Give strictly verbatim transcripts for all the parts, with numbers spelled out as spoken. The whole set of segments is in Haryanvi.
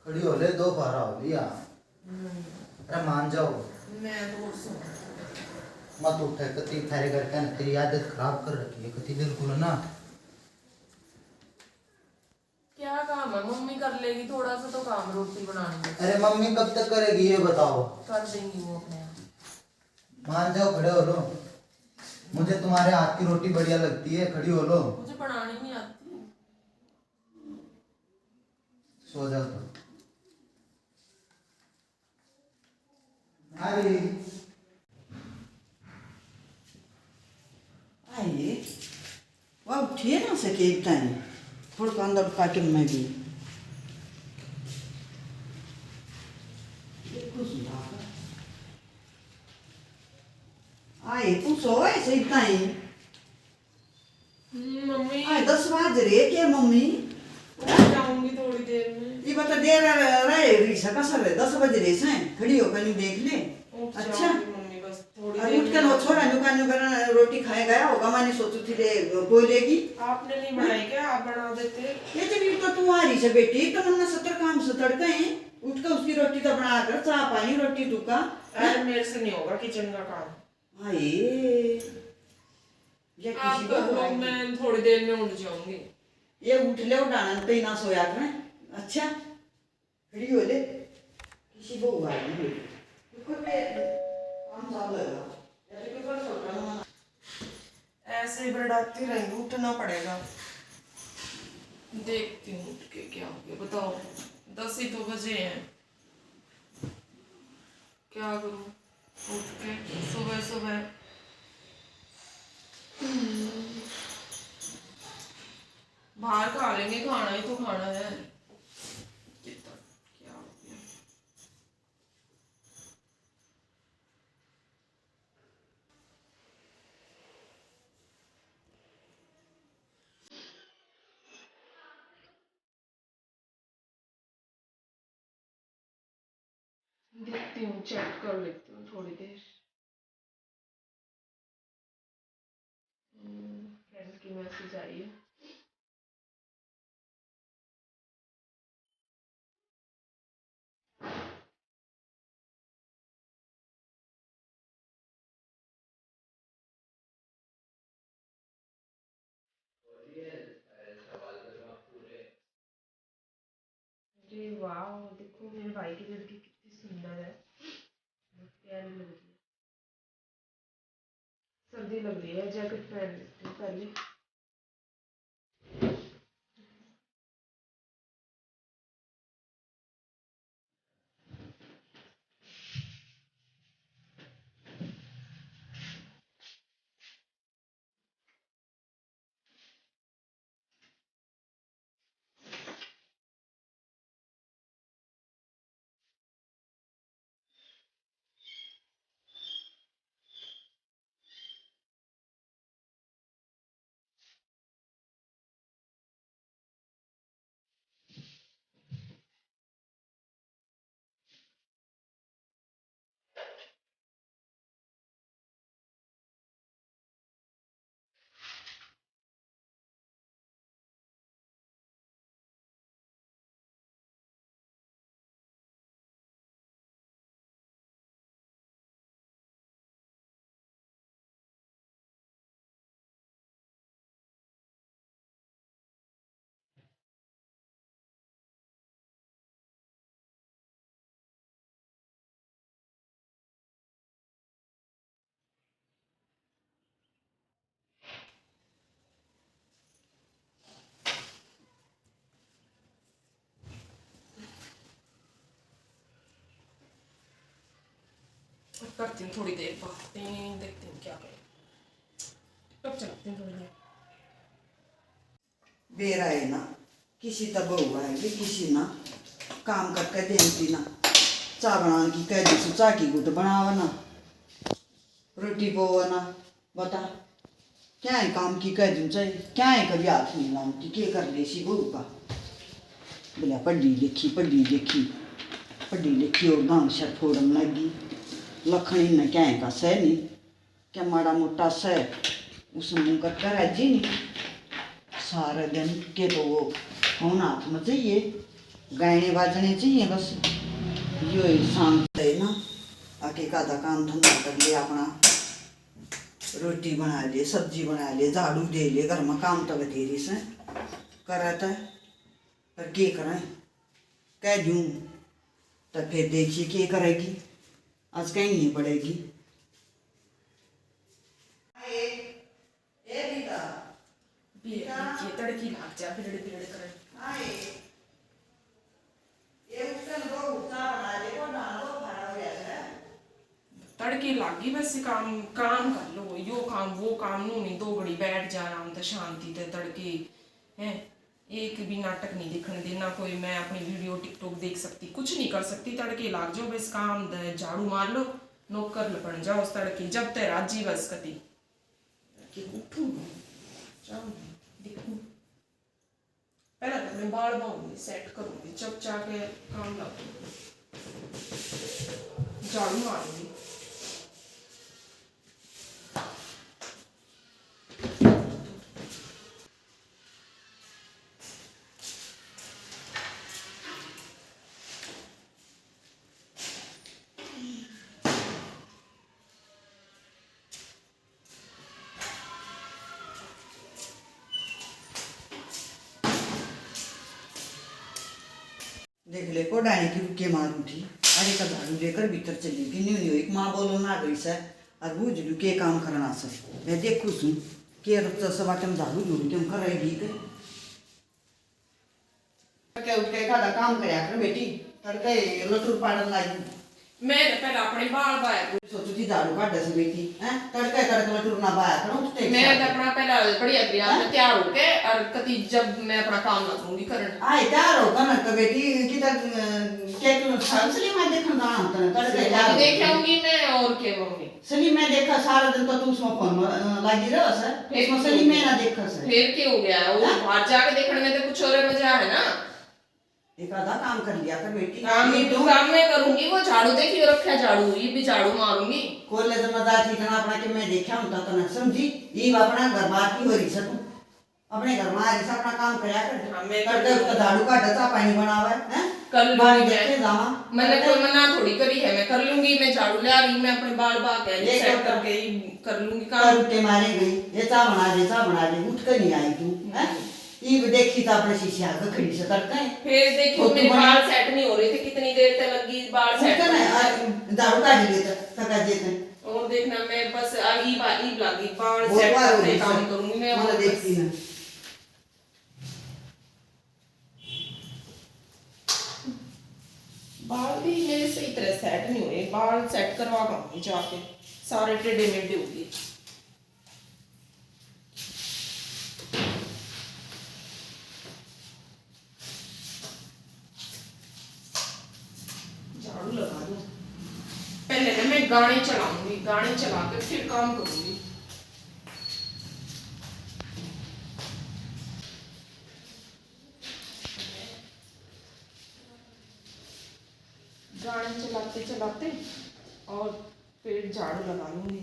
थोड़ी हो ले, दो फारा हो लिया। नहीं। अरे मान जाओ। मैं तो और सुन। मत उठे, कति थारे घर का ना तेरी आदत खराब कर रखी है, कति दिन को ना। क्या काम है, मम्मी कर लेगी थोड़ा सा तो काम, रोटी बनानी है। अरे मम्मी कब तक करेगी ये बताओ? कर देंगी वो अपने आप। मान जाओ, खड़े हो लो। मुझे तुम्हारे हाथ की रोटी बढ़िया लगती है, खड़ी हो लो। मुझे बनानी नहीं आती। सो जाओ तुम। अरे। आइए। वाह, उठिए ना सके एक टाइम। थोड़ा कांदा काट के मैं भी। देखो सुना। आए, तू सोए से इतना ही? हम्म, मम्मी। आए, दस बज रहे के मम्मी? उठ जाऊंगी थोड़ी देर में। ये बता, देर रह, रह रही से, कसर है, दस बज रहे से, खड़ी हो, कहीं देख ले। उठ अच्छा। जाऊंगी मम्मी, बस थोड़ी और देर उठ के में। नो छोरा, नुका नुका रोटी खाए गया होगा, मैंने सोचू थी ले, कोई लेगी। आपने नहीं बनाई क्या? आप बना देते। ये तो फिर तो तू आ रही से बेटी, तो मन्ना सत्तर काम से तड़का है, उठ के उसकी रोटी तो बना कर, चाय पानी, रोटी टुका। अरे, मेरे से नहीं होगा किचन का काम। हाय, ये आप किसी कर लो, को मैं थोड़ी देर में उठ जाऊंगी। ये उठ ले, उठाना तो ही ना सोया करें। अच्छा, खड़ी हो ले, किसी को हुआ नहीं। क्योंकि काम चालू है, या तो क्योंकि छोटा ना। ऐसे ही बरड़ाती रहेंगी, उठना पड़ेगा। देखती हूँ उठ के क्या हो गया, बताओ, दस ही तो बजे हैं। क्या करूं उठ के सुबह सुबह? हम्म। बाहर खा लेंगे, खाना ही तो खाना है। कितना, क्या हो गया? देखती हूँ, चेक कर लेती हूँ थोड़ी देर। फ्रेंड की मैसेज आई है। अरे वाह, देखो मेरे भाई की लड़की कितनी सुंदर है, बहुत प्यारी लग रही है। सर्दी लग रही है, जैकेट पहन लेती हूँ पहले। करती हूँ थोड़ी देर बात, देखती हूँ क्या करूँ। अब चलाती हूँ थोड़ी देर। बेरा है ना, किसी तै बहू आएगी, किसी ना काम करके देती ना। चाय बनाने की कह दी, चाय की घुट बनावा ना, रोटी पोवा ना। बता, क्या है काम की कह दूँ चाहे, क्या है कभी हाथ नहीं लाऊंगी, के कर ले इसी बहू का। बोला पढ़ी लिखी, पढ़ी लिखी, पढ़ी लिखी और गांव से फोड़न लगी। लखन इन्हें क्या है का सह नहीं। क्या माड़ा मोटा सै, उस मुंह करके राजी नहीं। सारे दिन के तो वो फोन हाथ में चाहिए। गायने बाजने चाहिए बस। यो ही शांत है ना, आके का आधा काम धंधा कर ले अपना, रोटी बना ले, सब्जी बना ले, झाड़ू दे ले, घर में काम तो बथेरी से करे तो, पर के करें, कह दूं तो फिर देखिए के करेगी, आज कहीं नहीं पड़ेगी। ए, ए बेटा। बे, ये तड़की लाग जा, बिरड़ बिरड़ करे। हाँ, ए। ये उसने दो भुट्टा बना दे, वो डाल दो, खड़ा हो जाएगा। तड़की लागी बस, काम, काम कर लो, यो काम, वो काम, नू नहीं, दो घड़ी बैठ जा आराम ते, शांति ते, तड़के, हैं? एक भी नाटक नहीं देखने देना कोई, मैं अपनी वीडियो TikTok देख सकती, कुछ नहीं कर सकती, तड़के लाग जाओ बस, काम द-, झाड़ू मार लो, नौकर बन जाओ उस तड़के, जब ते राजी बस कती। कि उठूं, जाऊं, देखूं। पहले तो अपने बाल बाहूंगी, सेट करूंगी, चप चा के काम लगूंगी, झाड़ू मारूंगी। देख ले, कोडाने की रुके मार उठी। अरे का झाड़ू लेकर भीतर चली गई। न्यू न्यू एक माँ बोलो ना गई सै, और बूझ लू के काम करना सै। मैं देखू सूं, के रक्त सवा तुम झाड़ू झूड़ू तुम कर रही थी। के उठ के खादा काम करया कर बेटी, तड़के लटुर पाड़न लागी। मैं तो पहला अपने बाल बाया करूं। सोचू थी झाड़ू काढ़े से बेटी, हैं? तड़के तड़के लटुर ना बाया करूं, उठते मैं तो अपना पहला बढ़िया तैयार, हैं? मैं तैयार होके और कती जब मैं अपना काम लगूंगी करन। आए तैयार होकर ना तो बेटी किधर, अ, के तू साल सलीमा देखन जाना होता है, तड़के तैयार देख होके। आऊंगी मैं और के आऊंगी। सलीमा देखा सारा दिन तो तू उसमें फोन में, अ, लागी रहो सर। फिर उसमें सलीमा ना देखा सर। फिर क्या हो गया? वो हाँ? बाहर जाके देखने में तो कुछ और मजा है ना। एक आधा काम कर लिया कर बेटी। काम ये भी तो काम मैं करूंगी, वो झाड़ू देखियो रखा झाड़ू, ये भी झाड़ू मारूंगी। कॉलेज में जाती इतना अपना कि मैं देखा हूं तो ना समझी, ये अपना घर बात की हो रही सर तू। अपने घर में आ रही से अपना काम करया कर। हाँ, मैं तड़के कर उठके झाड़ू काढ़े, चाय पानी बनावे, हैं? कर लूंगी बाहर मैं। देखे जावा। मैंने कोई मना थोड़ी करी है, मैं कर लूंगी, मैं झाड़ू ले आ रही, मैं अपने बाल बा के ये सेट कर करके ही कर लूंगी काम। कर उठे मारे गई, ये चाय बना दे, चाय बना दे, उठ के नहीं आई तू, हैं? हम्म। ये देखी तो अपने शीशे आगे खड़ी से तड़के। फिर देखियो, मेरे बाल सेट नहीं हो रहे थे, कितनी देर तक लगी बाल सेट करने। झाड़ू काढ़ लिए तक, थका जे थे। और देखना, मैं बस आ, ईब आ, ईब लागी, बाल सेट करते काम करूंगी मैं, और देखती ना। बाल भी मेरे सही तरह सेट नहीं हुए, बाल सेट करवा के आऊंगी जाके, सारे टेढ़े मेढ़े हो गए। झाड़ू लगा दूं। पहले ना मैं गाने चलाऊंगी, गाने चला के फिर काम करूंगी। गाने चलाते चलाते और फिर झाड़ू लगा लूंगी।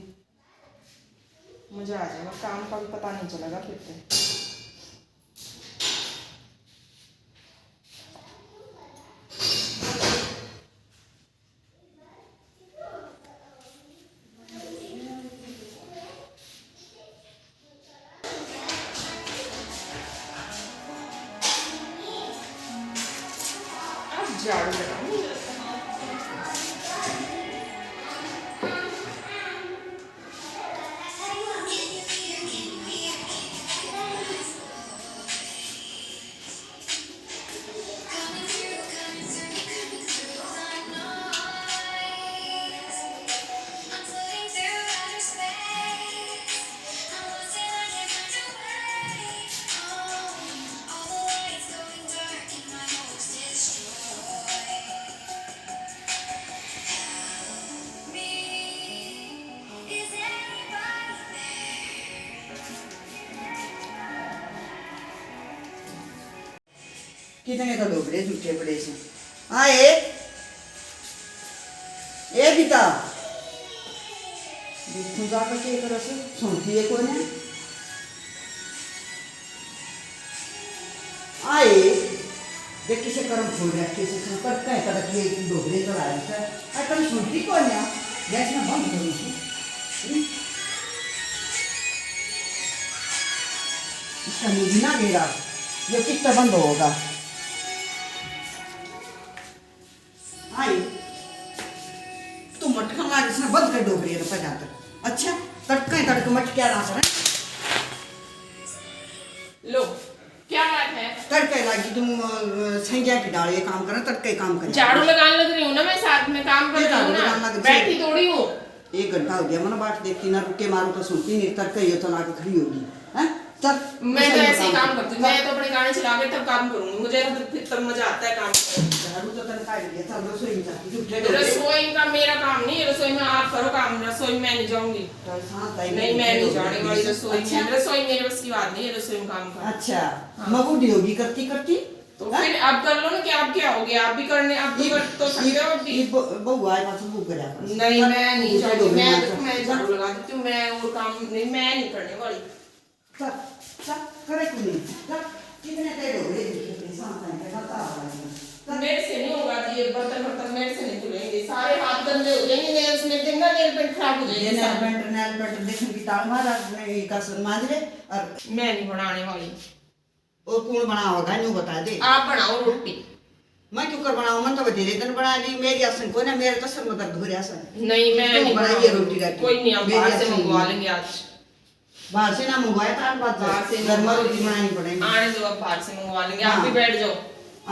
मजा आ जाएगा, काम का भी पता नहीं चलेगा फिर तो। अब झाड़ू लगाऊंगी। कितने तो डोबरे झूठे पड़े से। हाँ, ए, ए गीता, देखूं जाकर के करे से, सुनती है कोने। आए, देख किसे कर्म छोड़ रखे से, तू तड़का है, तड़क ये डोबरे चढ़ा रही है। आ, कभी सुनती कौन है? गैस में बंद करूँ थी। हम्म? इसका मुझे ना घेरा, ये कितना बंद होगा? आई, तू मटका मार, इसने बंद कर डोबरे रे पै जाकर। अच्छा, तड़का ही तड़का मटकिया ना करे। लो, क्या बात है? तड़के लागी तुम, अ, संज्ञा की डाल, ये काम करना, तड़के काम करना। झाड़ू लगाने लग रही हूँ ना मैं, साथ में काम कर ये रही हूँ झाड़ू ना, लगाने लग रही बैठी है। थोड़ी हूँ। एक घंटा हो गया, मैंने बाट देखती ना, रुके मारू तो सुनती नहीं, तड़के ये चला के खड़ी होगी। हैं? चल, मैं तो ऐसे ही काम करती हूँ, मैं तो अपने गाने चला के तब काम करूंगी, मुझे तो फिर तब मजा आता है काम करने में। झाड़ू तो तड़का ही है, चल रसोई में जाती, झूठे डोबरे। रसोई का मेरा काम नहीं है, रसोई में आप करो काम, रसोई में मैं नहीं जाऊंगी। नहीं, मैं नहीं जाने वाली रसोई में। अच्छा। रसोई मेरे बस की बात नहीं है, रसोई में काम करना। अच्छा, हाँ। मैं बूढ़ी होगी करती करती। तो हाँ? फिर आप कर लो ना, कि आप क्या हो गया, आप भी करने, आप भी कर तो सकते हो, आप भी। ये ब-, बहू आए पाछे वो कर। नहीं, मैं नहीं जाऊंगी, मैं, मैं झाड़ू लगा देती हूँ, मैं और काम नहीं, मैं नहीं करने वाली। चल, चल, करे क्यों नहीं? चल, कितने तेरे हो गए, इतने सांस आए, बता रहा हूँ। चल। मेरे से नहीं होगा जी, ये बर्तन, बर्तन मेरे से नहीं धुलेंगे, सारे हाथ गंदे हो जाएंगे, nails में देखना, nail paint खराब हो जाएंगे ये nail paint, nail paint देखने की ताल मार, अपने ये का मांज ले। और मैं नहीं बनाने वाली। और कौन बनावेगा, न्यू बता दे। आप बनाओ रोटी। मैं क्यों कर बनाऊं, मैं तो बतेरे दिन बना ली, मेरी आसन को ना, मेरे तो सर में दर्द हो रहा सर। नहीं, मैं नहीं बनाऊंगी रोटी राटी। कोई नहीं, हम बाहर से मंगवा लेंगे आज। बाहर से ना मंगवाए, तान बात है। घर में रोटी बनानी पड़ेगी। आने दो, अब बाहर से मंगवा लेंगे, आप भी बैठ जाओ।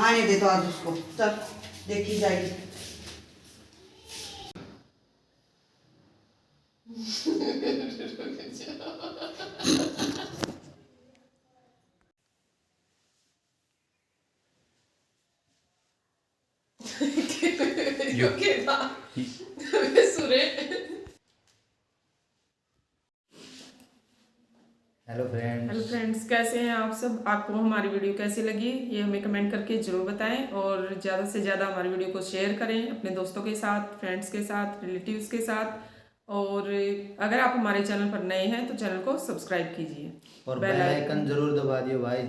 आने दे तो आज उसको, तब देखी जाएगी। Hello friends. हेलो फ्रेंड्स, कैसे हैं आप सब? आपको हमारी वीडियो कैसी लगी, ये हमें कमेंट करके ज़रूर बताएं, और ज़्यादा से ज़्यादा हमारी वीडियो को शेयर करें अपने दोस्तों के साथ, फ्रेंड्स के साथ, रिलेटिव्स के साथ। और अगर आप हमारे चैनल पर नए हैं तो चैनल को सब्सक्राइब कीजिए, और बेल आइकन जरूर दबा दियो भाई।